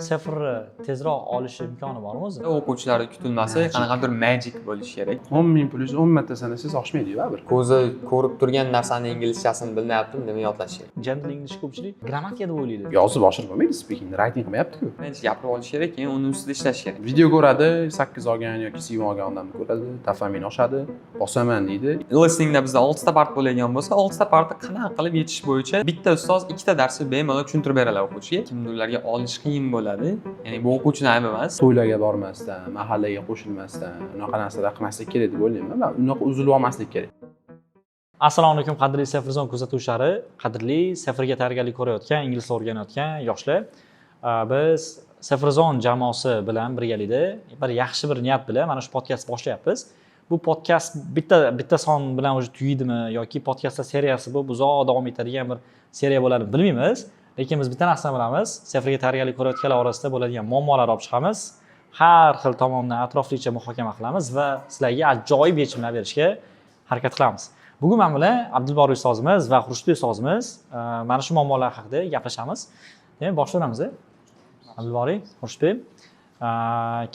CEFRni tezroq olish imkoni bormi o'zi? O'quvchilar kutilmasa, qanaqadir magic bo'lishi kerak. 10 000 pulingiz 10 marta sanasangiz, oshmaydiyu baribir. Ko'zi ko'rib turgan narsani inglizchasini bilmayaptimi, demak, yodlash kerak. General English ko'pchilik grammatika deb o'ylaydi. Yozib oshirib bo'lmaydi speakingni, writing qilmayapti-ku. Birinchi gapirib olish kerak, keyin uni ustida ishlash kerak. Video ko'radi, 8 olgan yoki C1 olgan odamni ko'radi, dopamin oshadi, bosaman deydi. Listeningda bizda oltita part bo'ladigan bo'lsa, oltita partni qanaqa qilib yechish bo'yicha bitta ustoz ikkita darsni bemalol tushuntirib beradi o'quvchiga. Kimdirlarga olish qiyin bo'ladi, ya'ni bu o'quvchini aybi emas. To'ylarga bormasdan, mahallaga qo'shilmasdan, unaqa narsalar qilmaslik kerak deb o'ylayman va unaqa uzilib olmaslik kerak. Assalomu alaykum, qadrli CEFR Zone kuzatuvchilari, qadrli CEFRga tayyorgarlik ko'rayotgan, ingliz tilini o'rganayotgan yoshlar. Biz CEFR Zone jamoasi bilan birgalikda bir yaxshi bir niyat bilan mana shu podkast boshlayapmiz. Bu podkast bitta bitta son bilan уже tugaydimi yoki podkastlar seriyasi bo'lib uzoq davom etadigan bir seriya bo'ladimi, bilmaymiz. Lekin biz bitta narsani bilamiz: CEFRga tayyorgarlik ko'rayotganlar orasida bo'ladigan muammolarni olib chiqamiz, har xil tomondan atroflicha muhokama qilamiz va sizlarga ajoyib yechimlar berishga harakat qilamiz. Bugun man bilan Abdulboriy ustozimiz va Xurshidbek ustozimiz mana shu muammolar haqida gaplashamiz. Demak, boshlaymiz. Abdulboriy, Xurshidbek,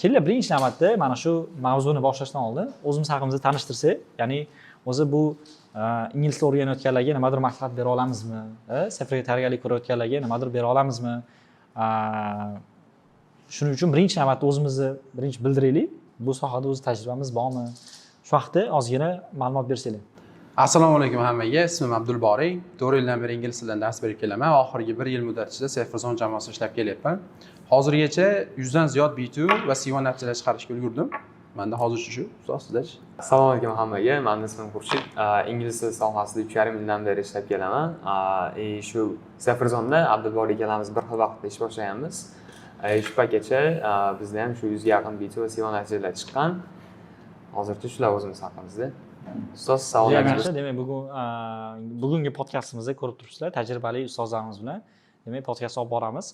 kelinglar, birinchi navbatda mana shu mavzuni boshlashdan oldin o'zimiz haqimizda tanishtirsak, ya'ni o'zi bu ingliz tilini o'rganayotganlarga nimadir maslahat bera olamizmi, CEFRga tayyorgarlik ko'rayotganlarga nimadir bera olamizmi? Shuning uchun birinchi navbatda o'zimizni birinchi bildiraylik. Bu sohada o'zi tajribamiz bormi, shu haqida ozgina ma'lumot bersanglar. Assalomu alaykum hammaga. Ismim Abdulboriy. 4 yildan beri ingliz tilidan dars berib kelaman. Oxirgi bir yil muddat ichida CEFR Zone jamoasida ishlab kelyapman. Hozirgacha 100dan ziyod B2 va C1 natijalar chiqarishga ulgurdim. Manda hozircha shu. Ustoz, sizdachi? Assalomu alaykum hammaga. Mani ismim Xurshid. Ingliz tili sohasida 3,5 yildan beri ishlab kelaman. И shu CEFR Zoneda Abdulboriy ikkalamiz bir xil vaqtda ish boshlaganmiz. Shu paytgacha bizda ham shu 100ga yaqin B2 va C1 natijalar chiqqan. Hozircha shular o'zimiz haqimizda. Ustoz, savollar. Yaxshi, demak, bugun bugungi podkastimizda ko'rib turibsizlar, tajribali ustozlarimiz bilan, demak, podkast olib boramiz.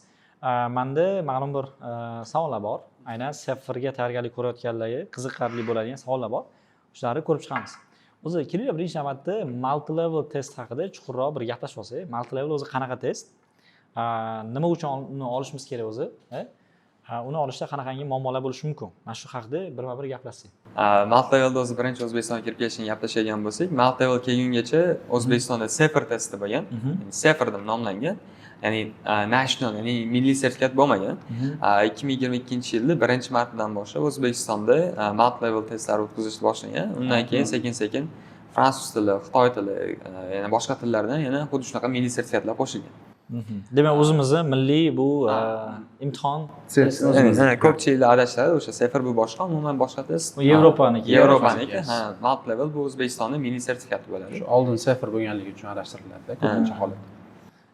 Manda ma'lum bir savollar bor, aynan CEFRga tayyorgarlik ko'rayotganlarga qiziqarli bo'ladigan savollar bor, shularni ko'rib chiqamiz. O'zi kelinglar, birinchi navbatda multi level test haqida chuqurroq bir gaplashib olsak. Multi level o'zi qanaqa test? Nima uchun uni olishimiz kerak o'zi, e? Ha, uni olishda qanaqangi muammolar bo'lishi mumkin, mana shu haqida birma bir gaplashsak. Multi levelda o'zi birinchi O'zbekistonga kirib kelishini gaplashadigan bo'lsak, multi level kelgungacha O'zbekistonda CEFR testi bo'lgan. Ya'ni CEFR deb nomlangan. Ya'ni national, ya'ni milliy sertifikat bo'lmagan. 2022-yilda birinchi martadan boshlab O'zbekistonda multi level testlari o'tkazish boshlangan. Undan keyin sekin-sekin fransuz tili, xitoy tili, yana boshqa tillardan yana xuddi shunaqa milliy sertifikatlar qo'shilgan. Demak, o'zimizni milliy bu imtihon. Ya'ni, ha, ko'pchiliklar adashadi, o'sha CEFR bu boshqa, umuman boshqa test. Bu Yevropaniki. Yevropaniki, ha, multi level bu O'zbekistonning milliy sertifikati bo'ladi. Shu oldin CEFR bo'lganligi uchun adashtiriladi ko'pincha holatda.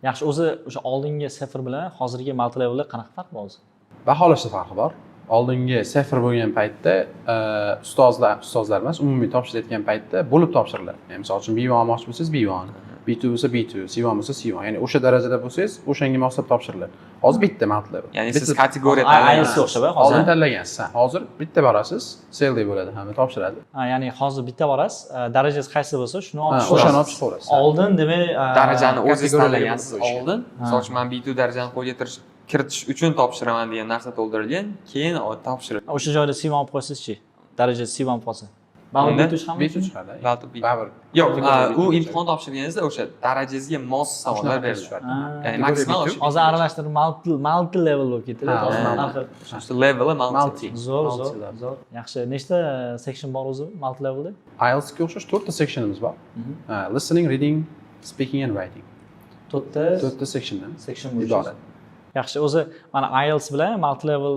Yaxshi, o'zi o'sha oldingi CEFR bilan hozirgi multi levelda qanaqa farq bor o'zi? Baholashda farqi bor. Oldingi CEFR bo'lgan paytda ustozlar, ustozlar emas, umumiy topshirayotgan paytda bo'lib topshiriladi. Ya'ni, misol uchun, B1 olmoqchi bo'lsangiz, B1, B2 bo'lsa B2, C1 bo'lsa C1, ya'ni o'sha darajada bo'lsangiz, o'shanga moslab topshiriladi. Hozir bitta multi level. Ya'ni siz Bitta- kategoriya IELTSga tanlaysiz. o'xshab, a, hozir? Oldin tanlagansiz, ha. Hozir bitta borasiz, целый bo'ladi, hamma topshiradi. Ha, ya'ni hozir bitta borasiz, darajasi qaysi bo'lsa, shuni olib Ha, chiqasiz. O'shani olib chiqaverasiz. Oldin, demak, Darajani o'zingiz kategoriyalarga tanlagansiz bo'lib qo'yishgan. oldin. Misol uchun, man B2 darajani qo'lga kiritish uchun topshiraman degan narsa to'ldirilgan, keyin topshirib. O'sha joyda C1 olib qo'ysangizchi, darajasi C1 olib qolsa, baribir Unda B2 chiqadimi? B2 chiqadi. Baribir B2. Baribir. Yo'q, Kategoriya u B2. imtihon topshirganingizda o'sha darajangizga mos savollar Shunaqa test beriladi. tushadi. Ha. Ya'ni Kategoriya maksimal B2. o'sha Hozir aralashtirib multi level bo'lib ketdi. Ha, hozir ha. har xil. O'sha leveli multi. Multi. Zo'r, Multi zo'r, level. zo'r. Yaxshi, nechta section bor o'zi multi levelda? IELTSga o'xshash to'rtta sectionimiz bor. Ha, listening, reading, speaking and writing. To'rtta To'rtta sectiondan section bo'yicha. iborat. Yaxshi, o'zi mana IELTS bilan multi level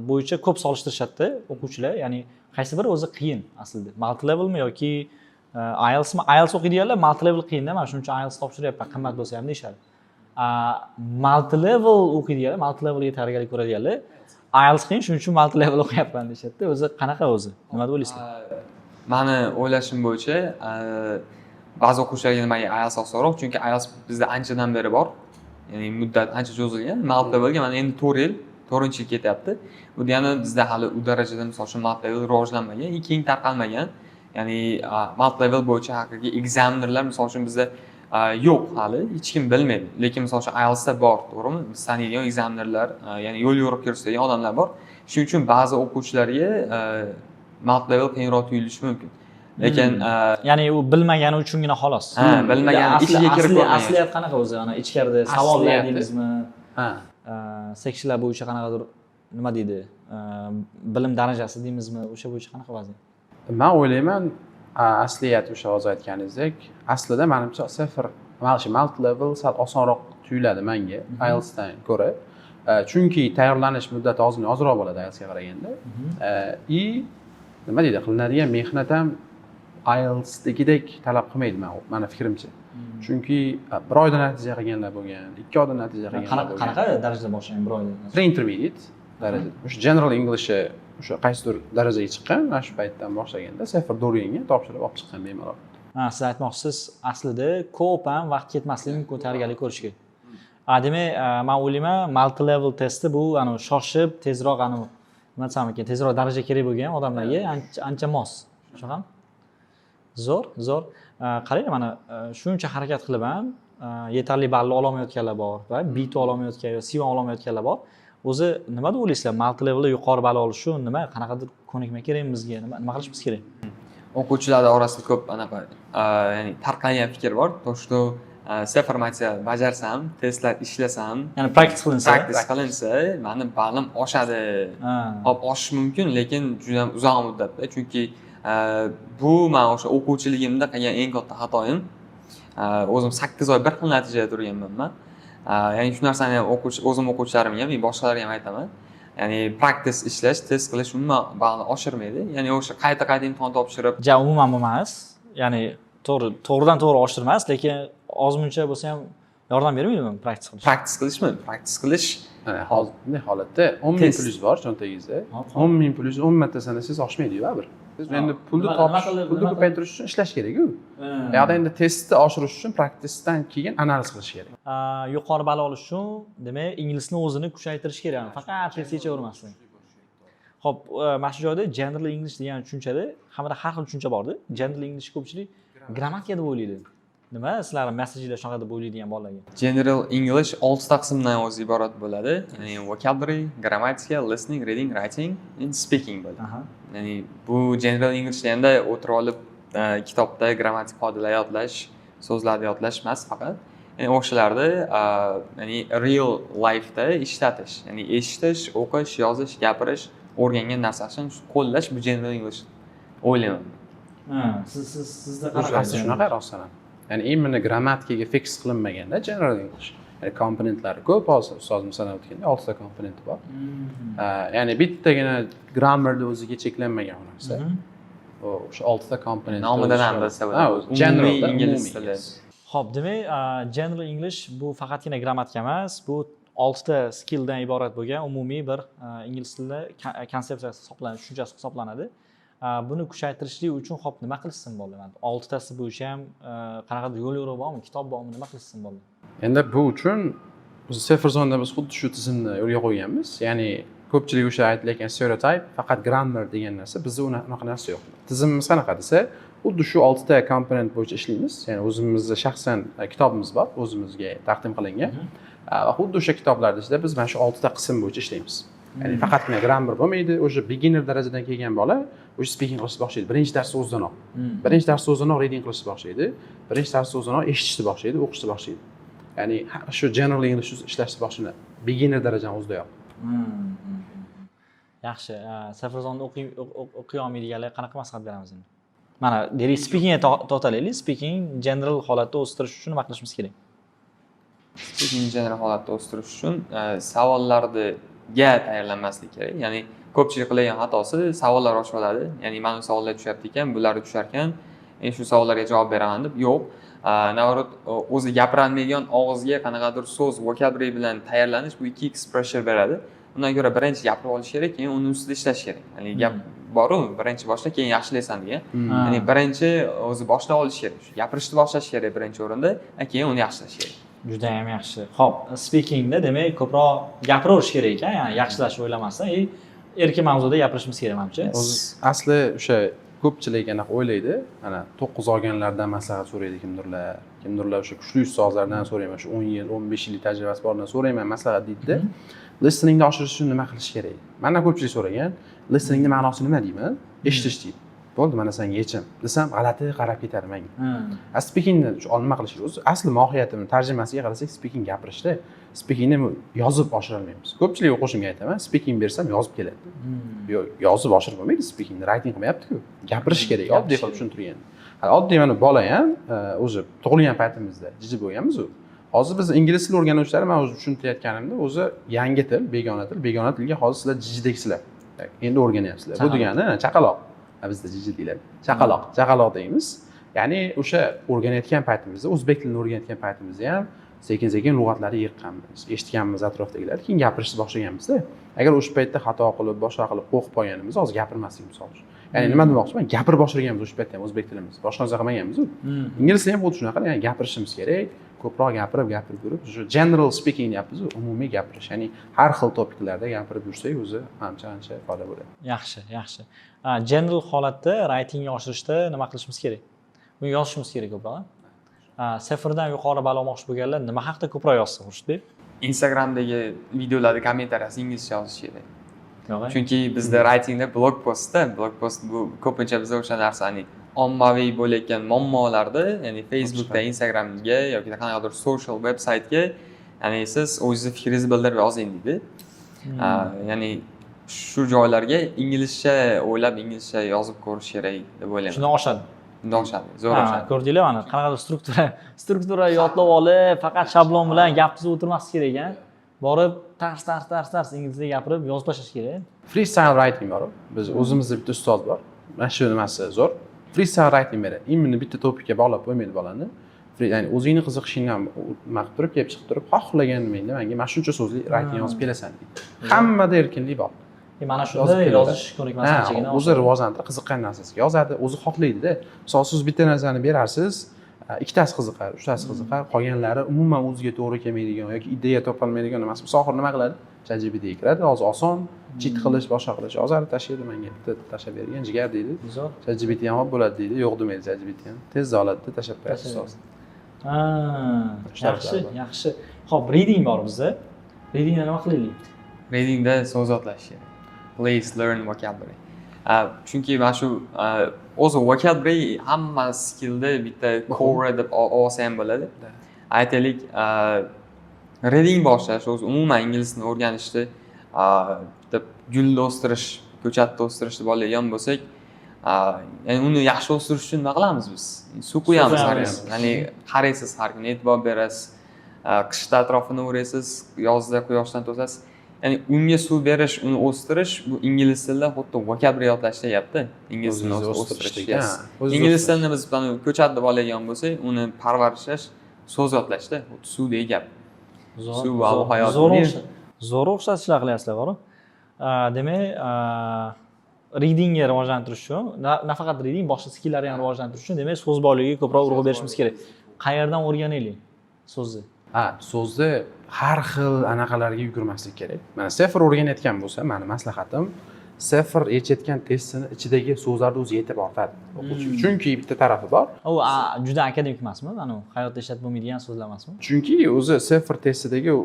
bo'yicha ko'p solishtirishadida o'quvchilar, ya'ni qaysi biri o'zi qiyin aslida? Multi levelmi yoki IELTSmi? IELTS o'qiydiganlar multi level qiyinda, man shuning uchun IELTS topshiryapman, qimmat bo'lsa ham, deyishadi. Multi level o'qiydiganlar, multi levelga tayyorgarlik ko'radiganlar IELTS qiyin, shuning uchun multi level o'qiyapman deyishadida. O'zi qanaqa o'zi? Nima deb o'ylaysizlar? Mani o'ylashim bo'yicha, ba'zi o'quvchilarga nimaga IELTS osonroq? Chunki IELTS bizda anchadan beri bor. Ya'ni muddat ancha cho'zilgan. Multi levelga mana endi 4 yil, to'rtinchi yil ketyapti. Bu degani bizda hali u darajada, misol uchun, multi level rivojlanmagan и keng tarqalmagan. Ya'ni multi level bo'yicha haqiqiy examinerlar, misol uchun, bizda Yo'q, hali hech kim bilmaydi. Lekin misol uchun, IELTSda bor, to'g'rimi? Biz taniydigan examinerlar, ya'ni yo'l yo'riq ko'rsatadigan odamlar bor. Shuning uchun ba'zi o'quvchilarga multi level qiyinroq tuyulishi mumkin, lekin Ya'ni u bilmagani uchungina, xolos. Ha, bilmagani, ichiga kirib ko'rmagan. Asliyat qanaqa o'zi? Ana ichkarida savollar deymizmi, Ha. Sectionlar bo'yicha qanaqadir, nima deydi, bilim darajasi deymizmi, o'sha bo'yicha qanaqa vaziyat? Man o'ylayman, asliyat o'sha hozir aytganingizdek, aslida manimcha CEFR, mana shu multi level sal osonroq tuyuladi manga IELTSdan ko'ra. Chunki tayyorlanish muddati ozgina ozroq bo'ladi IELTSga qaraganda и, nima deydi, qilinadigan mehnat ham IELTSdagidek talab qilmaydi, mani fikrimcha. Chunki bir oyda natija qilganlar bo'lgan, 2 oyda natija qilganlar Qanaqa bo'lgan. Qanaqa darajada boshlangan bir oyda? Pre-intermediate darajada, o'sha general English'i o'sha qaysidir darajaga chiqqan, mana shu paytdan boshlaganda CEFRda o'rgangan, topshirib olib chiqqan bemalol. Ha, siz aytmoqchisiz, aslida ko'p ham vaqt ketmasligi mumkin tayyorgarlik ko'rishga. A, demak, man o'ylayman, multi level testi bu anavi shoshib, tezroq, anavi, nima desam ekan, tezroq daraja kerak bo'lgan odamlarga ancha, ancha mos. Shunaqami? Zo'r, zo'r. Qarang, mana shuncha harakat qilib ham yetarli balli ololmayotganlar bor va B2 ololmayotgan yo C1 ololmayotganlar bor. O'zi nima deb o'ylaysizlar, multi levelda yuqori ball olish uchun nima, qanaqadir ko'nikma kerakmi bizga, nima qilishimiz kerak? O'quvchilar orasida ko'p anaqa, ya'ni tarqalgan fikr bor, то что CEFR material bajarsam, testlar ishlasam, Ya'ni practice qilinsa. Practice qilinsa, mani ballim oshadi. Hop, oshishi mumkin, lekin juda uzoq muddatda. Chunki bu man o'sha o'quvchiligimda qilgan eng katta xatoyim. O'zim 8 oy bir xil natijada turganman man. Ya'ni shu narsani ham o'quvchi, o'zim o'quvchilarimga ham, boshqalarga ham aytaman, ya'ni practice ishlash, test qilish umuman ballni oshirmaydi. Ya'ni o'sha qayta qayta imtihon topshirib Ja, umuman emas, ya'ni to'g'ri, to'g'ridan to'g'ri oshirmas, lekin ozmuncha bo'lsa ham yordam bermaydimi practice qilish? Practice qilishmi? Practice qilish Mana hozir bunday holatda 10 000 Test. pulingiz bor cho'ntagingizda, Hop. 10 000 pulingiz 10 marta sanasangiz oshmaydiyu baribir. Siz endi pulni Nima topish, qilib- pulni nima qilib- ko'paytirish uchun ishlash kerak-ku. Bu yoqda endi testni oshirish uchun practicedan keyin analiz qilish kerak. Yuqori ball olish uchun, demak, inglizni o'zini kuchaytirish kerak, ya'ni faqat test yechavermaslik. Ho'p, mana shu joyda general English degan tushunchada hammada har xil tushuncha borda. General English ko'pchilik grammatika deb o'ylaydi. Nima sizlarni messaginglar shunaqa deb o'ylaydigan bolalarga? General English oltita qismdan o'zi iborat bo'ladi, ya'ni vocabulary, grammatika, listening, reading, writing and speaking bo'ladi. Ya'ni bu general English deganda o'tirib olib kitobda grammatik qoidalar yodlash, so'zlarni yodlash emas faqat, ya'ni o'shalarni ya'ni real lifeda ishlatish, ya'ni eshitish, o'qish, yozish, gapirish, o'rgangan narsasini qo'llash, bu general English o'ylayman. Ha, siz sizda Asli shunaqa rostdan ham. Ya'ni именно grammatikaga fix qilinmaganda general English. Ya'ni komponentlari ko'p, hozir ustozimiz sanab o'tgandek, oltita komponenti bor. Ya'ni bittagina grammarni o'ziga cheklanmagan u narsa. U o'sha oltita komponent. Nomidan ham bilsa bo'ladi. Ha, o'zi Umumiy generalda ingliz umumiy tili. Ingliz. Ho'p, demak, general English bu faqatgina grammatika emas, bu oltita skilldan iborat bo'lgan umumiy bir ingliz tilida konsepsiyasi hisoblanadi, tushunchasi hisoblanadi. Buni kuchaytirishlik uchun, hop, nima qilishsin bolalar? Oltitasi bo'yicha ham qanaqadir yo'l yo'riq bormi, kitob bormi, nima qilishsin bolalar? Endi bu uchun o'zi CEFR Zoneda biz xuddi shu tizimni yo'lga qo'yganmiz. Ya'ni ko'pchilik o'sha aytilayotgan stereotip, faqat grammar degan narsa, bizda unaqa narsa yo'q. Tizimimiz qanaqa desa, xuddi shu oltita komponent bo'yicha ishlaymiz. Ya'ni o'zimizni shaxsan kitobimiz bor, o'zimizga taqdim qilingan. Va xuddi o'sha kitoblarni ichida biz mana shu oltita qism bo'yicha ishlaymiz. Ya'ni faqatgina grammar bo'lmaydi. O'sha beginner darajadan kelgan bola o'sha speaking qilishni boshlaydi birinchi darsni o'zidanoq. Birinchi darsni o'zidanoq reading qilishni boshlaydi. Birinchi darsni o'zidanoq eshitishni boshlaydi, o'qishni boshlaydi. Ya'ni shu general English ishlashni boshlanadi beginner darajani o'zidayoq. Yaxshi. CEFR Zoneda o'qiy olmaydiganlarga qanaqa maslahat beramiz endi? Mana, deylik, speakingga to'xtalaylik. Speaking general holatda o'stirish uchun nima qilishimiz kerak? Speaking general holatda o'stirish uchun savollarga tayyorlanmaslik kerak. Ya'ni ko'pchilik qiladigan xatosi, savollar ochib oladi, ya'ni mana bu savollar tushyapti ekan, bular tushar ekan, shu savollarga javob beraman deb. Yo'q, наоборот, o'zi gapirolmaydigan og'izga qanaqadir so'z, vocabulary bilan tayyorlanish bu 2x pressure beradi. Undan ko'ra birinchi gapirib olish kerak, keyin uni ustida ishlash kerak. Ya'ni gap boru, birinchi boshla, keyin yaxshilaysan degan. Ya'ni birinchi o'zi boshlab olish kerak, shu gapirishni boshlash kerak birinchi o'rinda, keyin uni yaxshilash kerak. Judayam yaxshi. Ho'p, speakingda, demak, ko'proq gapiraverish kerak ekan, ya'ni yaxshilashni o'ylamasdan и erkin mavzuda gapirishimiz kerak, manimcha. O'zi asli o'sha Ko'pchilik anaqa o'ylaydi, mana 9 olganlardan maslahat so'raydi kimdirlar, kimdirlar o'sha kuchli ustozlardan so'rayman, shu 10 yil, 15 yillik tajribasi bordan so'rayman maslahat deydida. Listeningni oshirish uchun nima qilish kerak, mandan ko'pchilik so'ragan. Listeningni ma'nosi nima deyman, eshitish deydi. Bo'ldi, mana senga yechim desam, g'alati qarab ketadi manga. A speakingni nima qilish kerak? O'zi asli mohiyatini, tarjimasiga qarasak, speaking gapirishda. Speakingni yozib oshirolmaymiz. Ko'pchilik o'quvchimga aytaman, speaking bersam, yozib keladi. Yo'q, yozib oshirib bo'lmaydi speakingni, writing qilmayaptiku, gapirish kerak. Oddiy qilib tushuntirgan. Hali oddiy mana bola ham o'zi tug'ilgan paytimizda jiji bo'lganmiz u. Hozir biz ingliz tili o'rganuvchilar, man o'zi tushuntirayotganimda, o'zi yangi til, begona til, begona tilga hozir sizlar jijideksizlar, endi o'rganyapsizlar. Bu degani chaqaloq. Ha, bizda jiji deyiladi, chaqaloq, chaqaloq deymiz. Ya'ni o'sha o'rganayotgan paytimizda, o'zbek tilini o'rganayotgan paytimizda ham sekin sekin lug'atlarni yiqqanmiz, eshitganmiz atrofdagilar, keyin gapirishni boshlaganmizda. Agar o'sha paytda xato qilib, boshqa qilib, qo'rqib qolganimizda, hozir gapirmasdik misol uchun. Ya'ni nima demoqchiman, gapirib oshirganmiz o'sha paytda ham o'zbek tilimiz, boshqa narsa qilmaganmizu. Ingliz tili ham xuddi shunaqa, ya'ni gapirishimiz kerak ko'proq, gapirib gapirib yurib, shu general speaking deyapmizu, umumiy gapirish, ya'ni har xil topiklarda gapirib yursak, o'zi ancha ancha foyda bo'ladi. Yaxshi. General holatda writingni oshirishda nima qilishimiz kerak? Buni yozishimiz kerak ko'proq, a? CEFRdan yuqori ball olmoqchi bo'lganlar nima haqida ko'proq yozsin, Xurshidbek? Instagramdagi videolarda kommentariyasi inglizcha yozish kerak. Yo'q, a? Chunki bizda writingda blog postda, blog post bu ko'pincha bizda o'sha narsani, ommaviy bo'layotgan muammolarni, ya'ni Facebookda, Instagramga yoki qanaqadir social websitega, ya'ni siz o'zingizni fikringizni bildirib yozing deydi. Ya'ni shu joylarga inglizcha o'ylab, inglizcha yozib ko'rish kerak deb o'ylayman. Shundan oshadi. Shundan oshadi, zo'r oshadi. Ko'rdinglar, mana qanaqadir struktura yodlab olib, faqat shablon bilan gap tuzib o'tirmaslik kerak ekan. Borib tars tars tars tars ingliz tilida gapirib, yozib tashlash kerak. Freestyle writing bor. Biz o'zimizda bitta ustoz bor, mana shu nimasi zo'r, freestyle writing beradi. Именно bitta topikka bog'lab qo'ymaydi bolani. Ya'ni o'zingni qiziqishingdan nima qilib turib, kelib chiqib turib, xohlagan nimangda manga mana shuncha so'zli writing yozib kelasan deydi. Hammada erkinlik bor. Mana shunda Yozib keladi. yozish ko'nikmasi anchagina o'zi oshadi. Rivojlantirib, qiziqqan narsasiga yozadi, o'zi xohlaydida. Misol, siz bitta narsani berarsiz, ikkitasi qiziqar, uchtasi qiziqar, qolganlari umuman o'ziga to'g'ri kelmaydigan yoki ideya topolmaydigan nimasi bo'lsa, oxiri nima qiladi? ChatGPTga kiradi. Hozir oson cheat qilish, boshqa qilish, yozadi, tashlaydi, manga bitta tashlab bergan, jigar deydi. Zo'r. ChatGPT ham "Hop, bo'ladi" deydi, yo'q demaydi ChatGPT ham, tezda oladida, tashlab qo'yadi Tashlab. ustoz. Shu yaxshi, taraflari bor. Yaxshi. Ho'p, reading bor bizda. Readingda nima qilaylik? Readingda so'z yodlash kerak. Please learn vocabulary. Chunki mana shu o'zi vocabulary hamma skillda bitta core deb olsa ham bo'ladi. Aytaylik, reading boshlash o'zi umuman ingliz tilini o'rganishni bitta gulni o'stirish, ko'chatni o'stirish deb oladigan bo'lsak, ya'ni uni yaxshi o'stirish uchun nima qilamiz biz? Suv quyamiz har quyamiz. kuni. Ya'ni qaraysiz har kuni, e'tibor berasiz. Qishda atrofini o'raysiz, yozda quyoshdan to'sasiz. Ya'ni unga suv berish, uni o'stirish, bu ingliz tilida xuddi vocabulary yodlashda gapda. Ingliz tilini O'zingizni o'stirish. o'stirishlik, Yes. ha, o'zingizni Ingliz o'stirish. tilini biz mana ko'chat deb oladigan bo'lsak, uni parvarishlash so'z yodlashda, xuddi suvdek gap. Zo'r, Suv va zo'r, hayot. Zo'r zo'r o'xshatishlar qilyapsizlar boru. Demak, readingga rivojlantirish uchun, nafaqat reading, boshqa skilllarni ham rivojlantirish uchun, demak, so'z boyligiga ko'proq urg'u berishimiz kerak. Qayerdan o'rganaylik so'zni? Ha, so'zni har xil anaqalarga yugurmaslik kerak. Mana CEFR o'rganayotgan bo'lsa, mani maslahatim, CEFR yechayotgan testini ichidagi so'zlarni o'zi yetib ortadi o'quvchi. Chunki bitta tarafi bor. U juda akademik emasmi? Anavi hayotda ishlatib bo'lmaydigan so'zlar emasmi? Chunki o'zi CEFR testidagi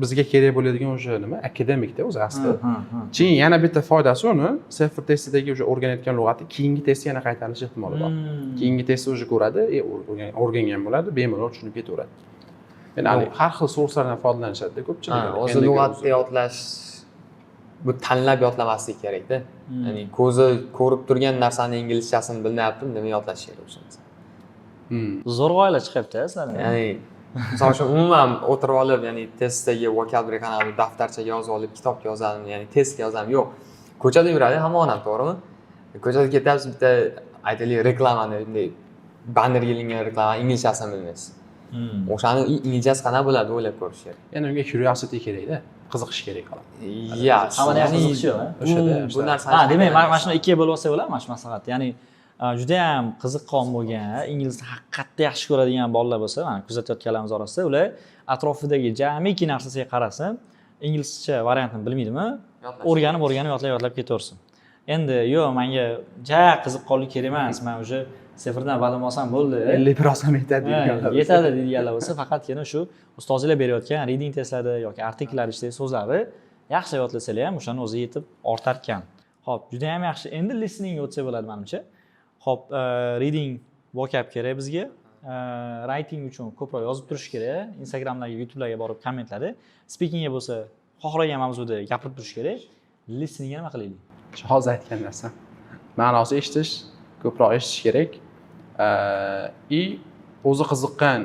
bizga kerak bo'ladigan o'sha nima, akademikda o'zi asli. Ha, ha. Keyin yana bitta foydasi, uni CEFR testidagi o'sha o'rganayotgan lug'ati keyingi testda yana qaytarilish ehtimoli bor. Keyingi testda уже ko'radi, o'rgangan bo'ladi, bemalol tushunib ketaveradi. Ya'ni haligi har xil sourcelardan foydalanishadida ko'pchilik. Ha, o'zi Endigi lug'atni yodlash bu tanlab yodlamaslik kerakda. Ya'ni ko'zi ko'rib turgan narsani inglizchasini bilmayaptim, nima yodlash kerak o'sha narsani? Zo'r g'oyalar chiqyapti sizlardan. Ya'ni misol uchun, umuman o'tirib olib, ya'ni testdagi vocabulary qanaqadir daftarchaga yozib olib, kitobga yozadimi, ya'ni testga yozadimi, yo'q. Ko'chada yuradi hamma odam, to'g'rimi? Ko'chada ketyapsiz, bitta, aytaylik, reklamani, bunday bannerga ilingan reklama inglizchasini bilmaysiz. O'shani inglizchasi qanaqa bo'ladi, o'ylab ko'rish kerak. Yana unga curiosity kerakda, qiziqish kerak xolos. Hammada ham Ya'ni qiziqish yo'q, a? O'shada, bu o'shada. narsani Ha, demak, mana shuni ikkiga bo'lib olsak bo'ladi mana shu maslahat. Ya'ni judayam qiziqqon bo'lgan, ingliz tilini haqiqatda yaxshi ko'radigan bolalar bo'lsa, mana kuzatayotganlarimiz orasida, ular atrofidagi jamiki narsasiga qarasin, inglizcha variantini bilmaydimi, Yodlash. o'rganib, o'rganib, yodlab, yodlab ketaversin. Endi yo'q, manga ja qiziqqonlik kerak emas, man уже CEFRdan bilim olsam bo'ldi, 51 olsam yetadi deganlar bo'lsa. Yetadi deydiganlar bo'lsa, faqatgina shu ustozinglar berayotgan reading testlarda yoki artikllar ichidagi so'zlarni yaxshi yodlasalar ham, o'shani o'zi yetib ortar ekan. Ho'p, juda yam yaxshi. Endi listeningga o'tsak bo'ladi manimcha. Ho'p, reading, vocab kerak bizga. Writing uchun ko'proq yozib turish kerak Instagramlarga, YouTubelarga borib kommentlarda. Speakingga bo'lsa xohlagan mavzuda gapirib turish kerak. Listeningga nima qilaylik? Shu hozir aytgan narsam, ma'nosi eshitish, ko'proq eshitish kerak. И o'zi qiziqqan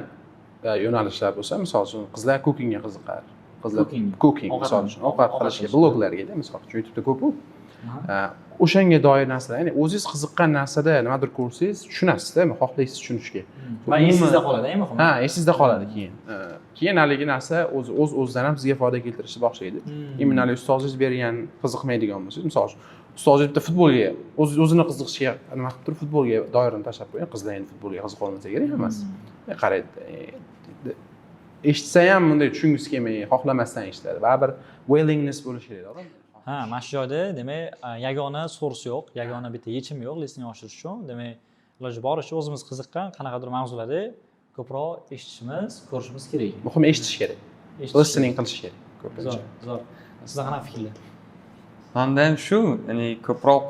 yo'nalishlar bo'lsa, misol uchun, qizlar cookingga qiziqar, qizlar Cooking. Cooking, Ovqat misol uchun, ovqat ovqat qilishga, qilish. Bloglarga, misol uchun, YouTubeda ko'p u. O'shanga doir narsalar, ya'ni o'zingiz qiziqqan narsada nimadir ko'rsangiz, tushunasizda, xohlaysiz tushunishga. Va esingizda qoladi, eng muhimi. Ha, esingizda qoladi keyin. Keyin haligi narsa o'zi o'z o'zidan ham sizga foyda keltirishni boshlaydi. Именно haligi ustozingiz bergan qiziqmaydigan bo'lsangiz, misol uchun, ustozingiz bitta futbolga o'zini qiziqishiga nima qilib turib, futbolga doirani tashlab qo'ygan. Qizlar endi futbolga qiziqolmasa kerak hammasi. Qaraydi, eshitsa ham bunday tushungisi kelmay, xohlamasdan eshitadi. Baribir willingness bo'lishi kerak odam. Ha, mana shu joyda, demak, yagona source yo'q, yagona bitta yechim yo'q listening oshirish uchun. Demak, iloji boricha o'zimiz qiziqqan qanaqadir mavzularda ko'proq eshitishimiz, ko'rishimiz kerak. Muhimi eshitish kerak. Eshitish. Listening qilish kerak ko'pincha. Zo'r, zo'r. Sizda qanaqa fikrlar? Manda ham shu, ya'ni ko'proq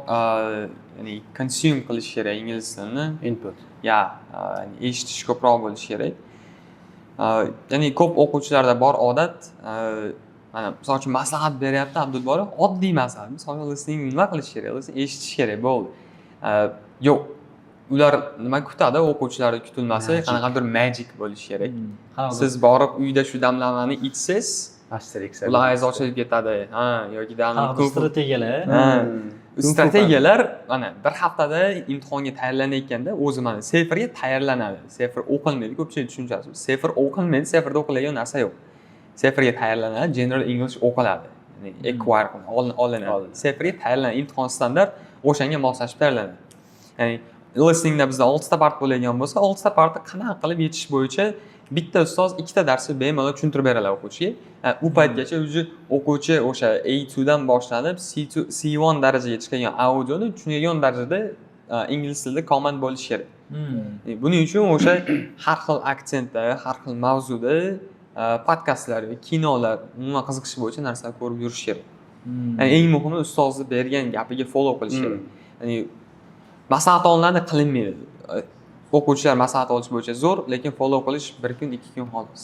ya'ni consume qilish kerak ingliz tilini. Input. Ya, ya'ni eshitish ko'proq bo'lishi kerak. Ya'ni ko'p o'quvchilarda bor odat, mana misol uchun, maslahat beryapti Abdulbori, oddiy maslahat. Misol uchun, listening nima qilish kerak? Listening eshitish kerak, bo'ldi. Yo'q, ular nima kutadi? O'quvchilar kutilmasa, Magic. qanaqadir magic bo'lishi kerak. Qanaqadir Siz borib uyda shu damlamani ichsangiz, Asterix. qulog'ingiz ochilib ketadi. Ha, yoki qanaqadir strategiyalar. Ha. Strategiyalar mana bir haftada imtihonga tayyorlanayotganda o'zi mana CEFRga tayyorlanadi. CEFR o'qilmaydi, ko'pchilik tushunchasi. CEFR o'qilmaydi, CEFRda o'qiladigan narsa yo'q. CEFRga tayyorlanadi, General English o'qiladi. Ya'ni acquire qilinadi, olinadi. Olinadi. CEFRga tayyorlanadi, imtihon standart, o'shanga moslashib tayyorlanadi. Ya'ni listeningda bizda 6 ta part bo'ladigan bo'lsa, 6 ta partni qanaqa qilib yechish bo'yicha bitta ustoz ikkita darsni bemalol tushuntirib beradi o'quvchiga. Ha, u paytgacha уже o'quvchi o'sha A2 dan boshlanib C2, C1 darajaga chiqadigan audioni tushunadigan darajada ingliz tilida command bo'lishi kerak. Buning uchun o'sha har xil aksentda, har xil mavzuda podkastlar, kinolar, umuman qiziqishi bo'yicha narsalar ko'rib yurish kerak. Ya'ni eng muhimi ustozni bergan gapiga follow qilish kerak. Ya'ni maslahat olinadi, qilinmaydi. O'quvchilar maslahat olish bo'yicha zo'r, lekin follow qilish bir kun, 2 kun xolos.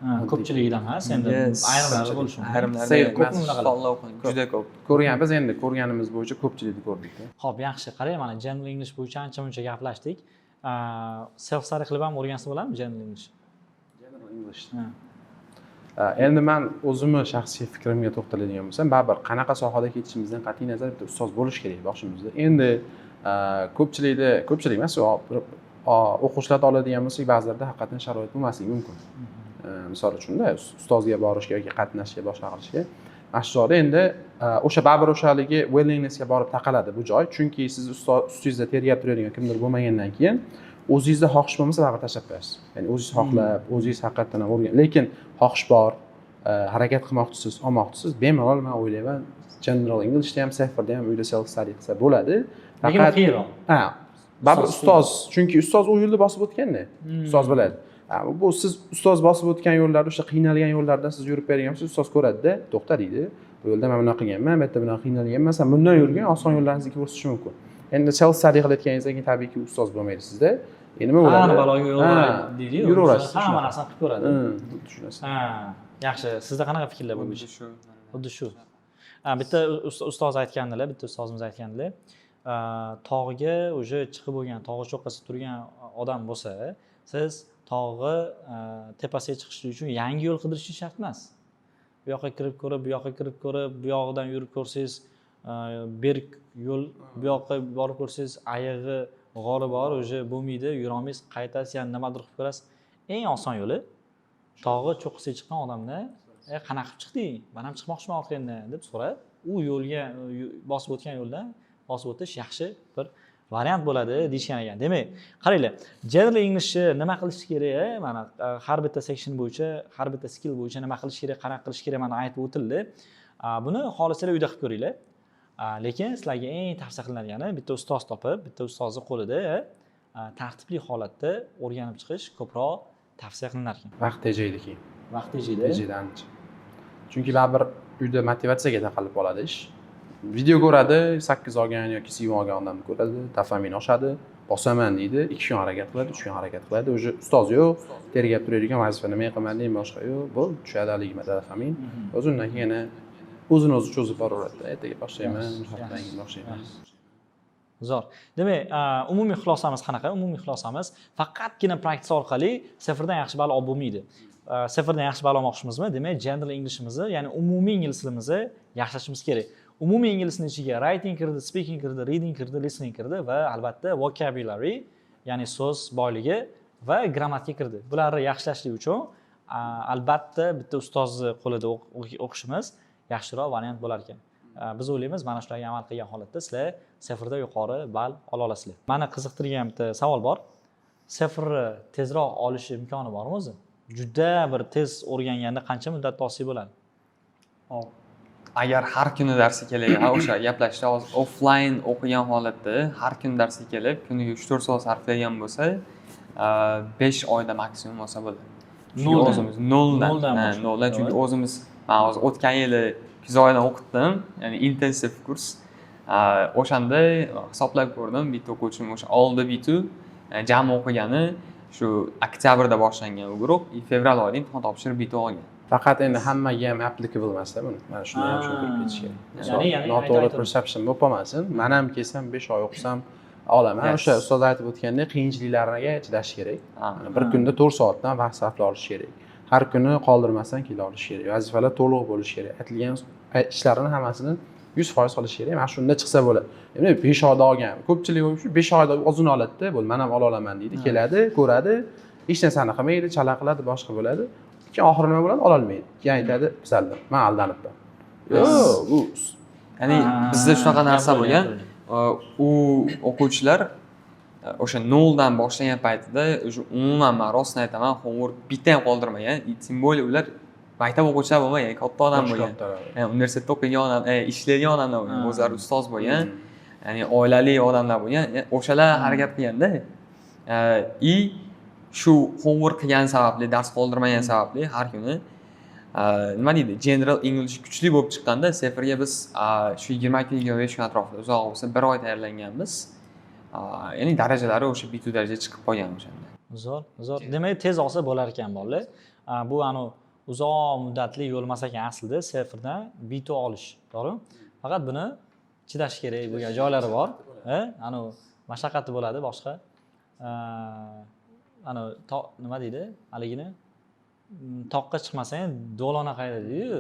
Ha, ko'pchiligidan emas endi, ayrimlari bo'lishi mumkin. Ayrimlarida Save ko'pmi bunaqalar? Follow qiling, juda ko'p. Ko'rgan, biz endi ko'rganimiz bo'yicha ko'pchilikni ko'rdikda. Ho'p, yaxshi. Qarang, mana General English bo'yicha ancha muncha gaplashdik. Self study qilib ham o'rgansa bo'ladimi General English? General English. Ha. Endi man o'zimni shaxsiy fikrimga to'xtaladigan bo'lsam, baribir qanaqa sohada ketishimizdan qat'iy nazar bitta ustoz bo'lishi kerak boshimizda. Endi ko'pchilikda, ko'pchilik emas, o'quvchilarni oladigan bo'lsak, ba'zilarda haqiqatdan sharoit bo'lmasligi mumkin. Misol uchunda ustozga borishga yoki qatnashga, boshqa qilishga. Mana shu joyda endi o'sha baribir o'sha haligi willingnessga borib taqaladi bu joy, chunki siz ustoz ustingizda tergab turadigan kimdir bo'lmagandan keyin o'zingizda xohish bo'lmasa, baribir tashlab qo'yasiz. Ya'ni o'zingiz xohlab, o'zingiz haqiqatdan ham o'rgan, lekin xohish bor, harakat qilmoqchisiz, olmoqchisiz, bemalol, man o'ylayman, General Englishda ham, CEFRda ham uyda self study qilsa bo'ladi. Lekin Faqat qiyinroq. Ha, baribir Ustoz. Ustoz, chunki ustoz u yo'lni bosib o'tganda, ustoz biladi. Ha, bu siz ustoz bosib o'tgan yo'llarda, o'sha qiynalgan yo'llardan siz yurib bergan bo'lsangiz, ustoz ko'radida, to'xta deydi, bu yo'lda man bunaqa qilganman, bu yerda bunaqa qiynalganman, san bundan yurgin, oson yo'llarni sizga ko'rsatishi mumkin. Endi self study qilayotganingizdan keyin tabiiyki ustoz bo'lmaydi sizda. Endi nima bo'ladi? Hamma baloga yo'l Ha, deydiyu. yuraverasiz. Hamma Shunaqa. narsani qilib ko'radi. Tushunasiz. Ha, yaxshi. Sizda qanaqa fikrlar bu Xuddi bo'yicha? shu. Xuddi shu. Ha, bitta ustoz aytgandilar, bitta ustozimiz aytgandilar, tog'ga уже chiqib bo'lgan, tog'i cho'qqisida turgan odam bo'lsa, siz tog'i tepasiga chiqish uchun yangi yo'l qidirishingiz shart emas. Bu yoqqa kirib ko'rib, bu yoqqa kirib ko'rib, bu yog'idan yurib ko'rsangiz, berk yo'l, bu yoqqa borib ko'rsangiz, ayig'i, g'ori bor, уже bo'lmaydi, yurolmaysiz, qaytasiz, yana nimadir qilib ko'rasiz. Eng oson yo'li tog'i cho'qqisiga chiqqan odamni "Qanaqa qilib chiqding? Man ham chiqmoqchiman orqangdan", deb so'rab, u yo'lga bosib o'tgan yo'ldan bosib o'tish yaxshi bir variant bo'ladi, deyishgan ekan. Demak, qaranglar, General Englishni nima qilish kerak, mana har bitta section bo'yicha, har bitta skill bo'yicha nima qilish kerak, qanaqa qilish kerak, mana aytib o'tildi. Buni xohlasanglar uyda qilib ko'ringlar. Lekin sizlarga eng tavsiya qilinadigani bitta ustoz topib, bitta ustozni qo'lida tartibli holatda o'rganib chiqish ko'proq tavsiya qilinar ekan. Vaqt tejaydi keyin. Vaqt tejaydi. Tejaydi ancha, chunki baribir uyda motivatsiyaga taqalib qoladi ish. Video ko'radi, 8 olgan yoki C1 olgan odamni ko'radi, dopamin oshadi, bosaman deydi, 2 kun harakat qiladi, 3 kun harakat qiladi, уже ustoz yo'q tergab turadigan, vazifa nima qilmading, boshqa yo'q, bo'ldi, tushadi haligi dopamin o'zi. Undan keyin yana o'zini o'zi cho'zib boraveradida, ertaga boshlayman, haftadan keyin boshlayman. Zo'r. Demak, umumiy xulosamiz qanaqa? Umumiy xulosamiz: faqatgina practice orqali CEFRdan yaxshi ball olib bo'lmaydi. CEFRdan yaxshi ball olmoqchimizmi, demak, general Englishimizni, ya'ni umumiy ingliz tilimizni yaxshilashimiz kerak. Umumiy inglizni ichiga writing kirdi, speaking kirdi, reading kirdi, listening kirdi va albatta vocabulary, ya'ni so'z boyligi va grammatika kirdi. Bularni yaxshilashlik uchun albatta bitta ustozni qo'lida o'qishimiz yaxshiroq variant bo'lar ekan. Biz o'ylaymiz, mana shularga amal qilgan holatda sizlar CEFRda yuqori ball ola olasizlar. Mani qiziqtirgan bitta savol bor: CEFRni tezroq olish imkoni bormi o'zi? Juda bir tez o'rganganda qancha muddatda olsak bo'ladi? Hop. Agar har kuni darsga kelgan, o'sha gaplashishda, hozir offline o'qigan holatda har kuni darsga kelib, kuniga 3-4 soat sarflagan bo'lsa, 5 oyda maksimum olsa bo'ladi. Chunki Noldan? o'zimiz noldan. Noldan Ha, boshlab. noldan, chunki o'zimiz, man hozir o'tgan yili kuz oyidan o'qitdim, ya'ni intensiv kurs. O'shanda hisoblab ko'rdim, bitta o'quvchim o'sha oldi B2, jami o'qigani shu oktyabrda boshlangan u guruh и fevral oyida imtihon topshirib B2 olgan. Faqat endi hammaga ham applicable emasda buni, mana shuni ham tushuntirib ketish kerak. Ya'ni Noto'g'ri aytib- perception bo'lib qolmasin, man ham kelsam, 5 oy o'qisam olaman. O'sha ustoz aytib o'tgandek, qiyinchiliklarga chidash kerak. Mana bir kunda 4 soatdan vaqt sarflay olish kerak, har kuni qoldirmasdan kela olish kerak, vazifalar to'liq bo'lishi kerak, aytilgan ishlarni hammasini 100% qilish kerak. Mana shunda chiqsa bo'ladi. Endi 5 oyda olgan ko'pchilik shu 5 oyda o'zini oladida, bo'ldi, man ham ola olaman deydi, keladi, ko'radi, hech narsani qilmaydi, chala qiladi, boshqa bo'ladi, keyin oxiri nima bo'ladi? Ololmaydi. Keyin aytadi: "Buzaldim, man aldanibman". Yo'q, bu Ya'ni bizda shunaqa narsa gap bo'lgan. bo'lgan. U o'quvchilar o'sha noldan boshlagan paytida o'sha umuman, man rostini aytaman, homework bitta ham qoldirmagan. И тем более ular maktab o'quvchilari bo'lmagan, katta odam Yoshi bo'lgan. kattalar. Ya'ni universitetda o'qigan odam, ishlaydigan odamlar bo'lgan, o'zlari ustoz bo'lgan, ya'ni oilali odamlar bo'lgan. Yani o'shalar harakat qilganda и shu homework qilgani sababli, dars qoldirmagan sababli har kuni, nima deydi, general English kuchli bo'lib chiqqanda CEFRga biz shu 20 kun, 25 kun atrofida, uzoq bo'lsa bir oy tayyorlanganmiz. Ya'ni darajalari o'sha B2 darajaga chiqib qolgan o'shanda. Zo'r, zo'r. Demak, tez olsa bo'lar ekan bolalar. Bu anavi uzoq muddatli yo'l emas ekan aslida CEFRdan B2 olish, to'g'rimi? Faqat buni chidash kerak bo'lgan joylari bor. Anavi mashaqqati bo'ladi boshqa. Anavi nima deydi haligini, toqqa chiqmasang do'lona qayda deydiyu.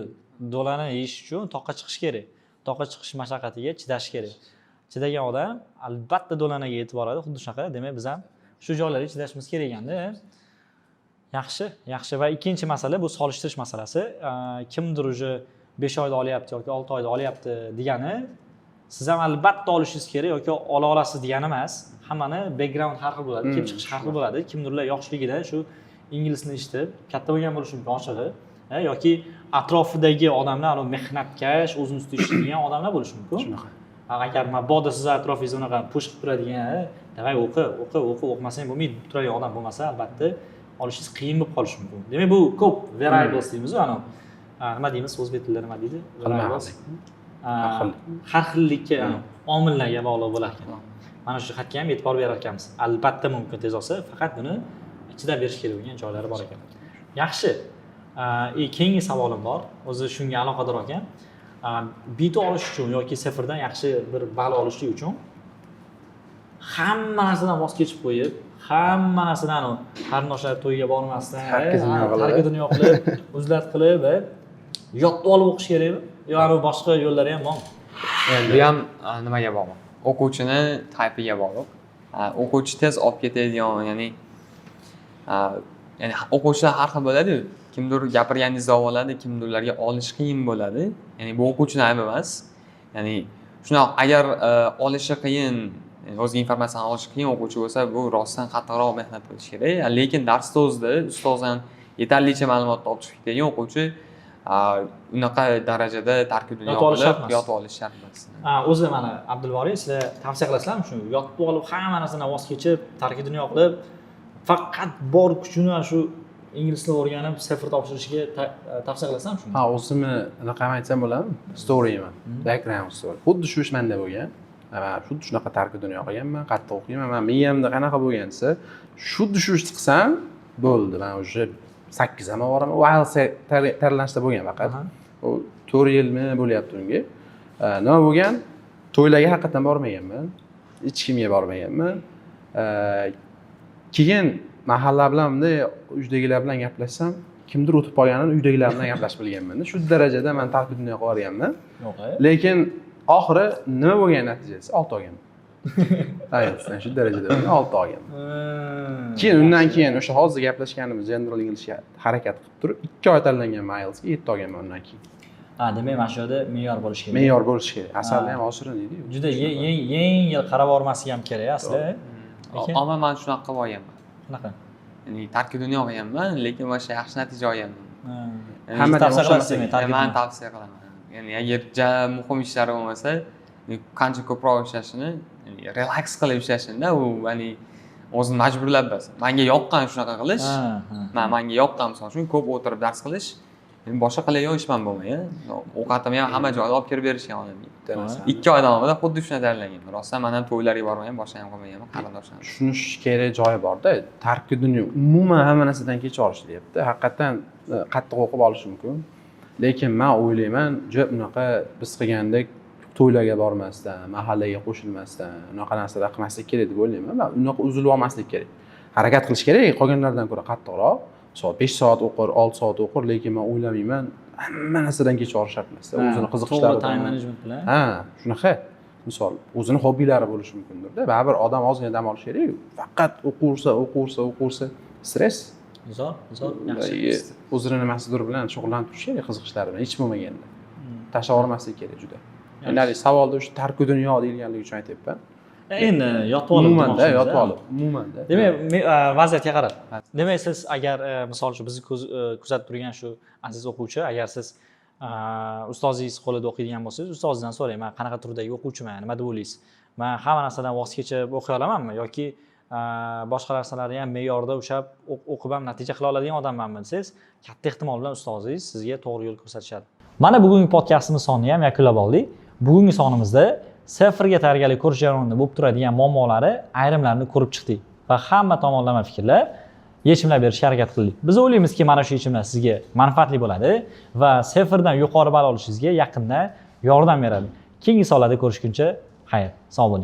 Do'lani yeyish uchun toqqa chiqish kerak. Toqqa chiqish mashaqqatiga chidash kerak. Chidagan odam albatta do'lanaga yetib boradi. Xuddi shunaqa, demak, biz ham shu joylarga chidashimiz kerak ekanda. Yaxshi, yaxshi. Va ikkinchi masala bu solishtirish masalasi. Kimdir уже 5 oyda olyapti yoki 6 oyda olyapti degani siz ham albatta olishingiz kerak yoki ola olasiz degani emas. Hammani background har xil bo'ladi, kelib chiqishi har xil bo'ladi. Kimdirlar yoshligida shu ingliz tilini eshitib katta bo'lgan bo'lishi mumkin ochig'i, yoki atrofidagi odamlar anavi mehnatkash, o'zini ustida ishlaydigan odamlar bo'lishi mumkin. Shunaqa. Agar mabodo sizni atrofingizda unaqa push qilib turadigan, "Давай, o'qi, o'qi, o'qi, o'qimasang bo'lmaydi" deb turadigan odam bo'lmasa, albatta olishingiz qiyin bo'lib qolishi mumkin. Demak, bu ko'p variables deymizu, anavi nima deymiz, o'zbek tilida nima deydi? Variables. Har xillik. Har xillikka, anavi omillarga bog'liq bo'lar ekan. Mana shu jihatga ham e'tibor berar ekanmiz, albatta mumkin tez olsa, faqat buni chidab berish kerak bo'lgan joylari bor ekan. Yaxshi. И keyingi savolim bor, o'zi shunga aloqador ekan. B2 olish uchun yoki CEFRdan yaxshi bir ball olishlik uchun hamma narsadan voz kechib qo'yib, hamma narsadan, qarindoshlar to'yiga bormasdan, Tarki dunyo qilib. Tarki dunyo qilib, uzlat qilib, yotib olib o'qish kerakmi yo anavi boshqa yo'llari ham bormi? Bu ham nimaga bog'liq, o'quvchini type iga bog'liq. O'quvchi tez olib ketadigan, ya'ni o'quvchilar har xil bo'ladiyu, kimdir gapirganingizda olib oladi, kimdirlarga olish qiyin bo'ladi. Ya'ni bu o'quvchini aybi emas. Ya'ni shunaqa, agar olishi qiyin, ya'ni o'ziga informatsiyani olishi qiyin o'quvchi bo'lsa, bu rostdan qattiqroq mehnat qilish kerak. Lekin darsda o'zida ustozdan yetarlicha ma'lumotni olib chiqib ketadigan o'quvchi Unaqa darajada tarki dunyo Yotib olish shart qilib emas. Yotib olish shart emas. Ha, o'zi mana, Abdulboriy, sizlar tavsiya qilasizlarmi shu yotib olib, hamma narsadan voz kechib, tarki dunyo qilib, faqat bor kuchini shu ingliz tilini o'rganib, CEFR topshirishga tavsiya qilasizlarmi shuni? Ha, o'zimni anaqa aytsam bo'ladimi, storymi, background story? Xuddi shu ish manda bo'lgan. Man xuddi shunaqa tarki dunyo qilganman, qattiq o'qiyman. Man miyamda qanaqa bo'lgan desa, xuddi shu ishni qilsam bo'ldi, man уже 8 ham boraman. U IELTS tayyorlanishda bo'lgan faqat. U 4 yilmi bo'lyapti unga. Nima bo'lgan, to'ylarga haqiqatdan bormaganman, hech kimga bormaganman. Keyin mahalla bilan, bunday uydagilar bilan gaplashsam, kimdir o'tib qolganini uydagilar bilan gaplashib bilganmanda. Shu darajada man tarki dunyo qilib yuborganman. Yo'q, e? Lekin oxiri nima bo'lgan, natijasi 6 olganman IELTSdan. Shu darajada bo'lgan, 6 olganman. Keyin undan keyin o'sha hozir gaplashganimiz General Englishga harakat qilib turib, 2 oy tanlanganman IELTSga, 7 olganman undan keyin. Ha, demak, mana shu yerda me'yor bo'lishi kerak. Me'yor bo'lishi kerak, asalni ham oshirin deydiyu. Juda yengil qarab yubormasligi ham kerak asli. Lekin Ammo man shunaqa qilib olganman. Qanaqa? Ya'ni tarki dunyo qilganman, lekin mana shu yaxshi natija olganman. Ya'ni Hamma tavsiya ham qilasiz o'xshamas. Demak, tarki Man dunyo. Tavsiya qilaman. Ya'ni agar ja muhim ishlari bo'lmasa, ya'ni qancha ko'proq ishlashini, ya'ni relax qilib ishlashini, u ya'ni o'zini majburlab bas. Manga yoqqan shunaqa qilish. Ha, ha. Manga yoqqan, misol uchun, ko'p o'tirib dars qilish. Men boshqa qiladigan ishim ham bo'lmagan. Ovqatimni ham hamma joyda olib kelib berishgan onamga. Bitta narsani 2 oy davomida xuddi shunday tayyorlanganman. Rostdan man ham to'ylarga bormagan, boshqa ham qilmaganman, qarindoshlar. Tushunish kerak joyi borda, tarki dunyo umuman hamma narsadan kech olish deyapti. Haqiqatdan qattiq o'qib olishi mumkin, lekin man o'ylayman, juda unaqa biz qilgandek to'ylarga bormasdan, mahallaga qo'shilmasdan, unaqa narsalar qilmaslik kerak deb o'ylayman man. Unaqa uzilib olmaslik kerak, harakat qilish kerak qolganlardan ko'ra qattiqroq. Misol, 5 soat o'qir, 6 soat o'qir, lekin man o'ylamayman hamma narsadan kech olish shart emasda. O'zini qiziqishlari To'g'ri, time bilan. Management bilan. Ha, shunaqa. Misol, o'zini hobbilari bo'lishi mumkindirda. Baribir odam ozgina dam olishi kerak. Faqat o'qiversa, o'qiversa, o'qiversa, stress. Zo'r, zo'r, yaxshi. O'zini nimasidir bilan shug'ullanib turish kerak, qiziqishlari bilan, hech bo'lmaganda tashlab yubormaslik kerak juda. Endi haligi savolda o'sha tarki dunyo deyilganligi uchun aytyapman. Endi yotib olib Umumanda demoqchimiz, yotib a? olib, umumanda. Demak, vaziyatga qarab. Demak, siz agar misol uchun, bizni kuzatib turgan shu aziz o'quvchi, agar siz ustozingiz qo'lida o'qiydigan bo'lsangiz, ustozingizdan so'rang: man qanaqa turdagi o'quvchiman, nima deb o'ylaysiz, man hamma narsadan voz kechib o'qiy olamanmi yoki boshqa narsalarni ham me'yorda ushlab o'qib ham natija qila oladigan odammanmi desangiz, katta ehtimol bilan ustozingiz sizga to'g'ri yo'l ko'rsatishadi. Mana, bugungi podkastimiz sonini ham yakunlab oldik. Bugungi sonimizda CEFRga tayyorgarlik ko'rish jarayonida bo'lib turadigan muammolari ayrimlarini ko'rib chiqdik va hamma tomonlama fikrlar, yechimlar berishga harakat qildik. Biz o'ylaymizki, mana shu yechimlar sizga manfaatli bo'ladi va CEFRdan yuqori ball olishingizga yaqinda yordam beradi. Keyingi sonlarda ko'rishguncha xayr, sog' bo'ling.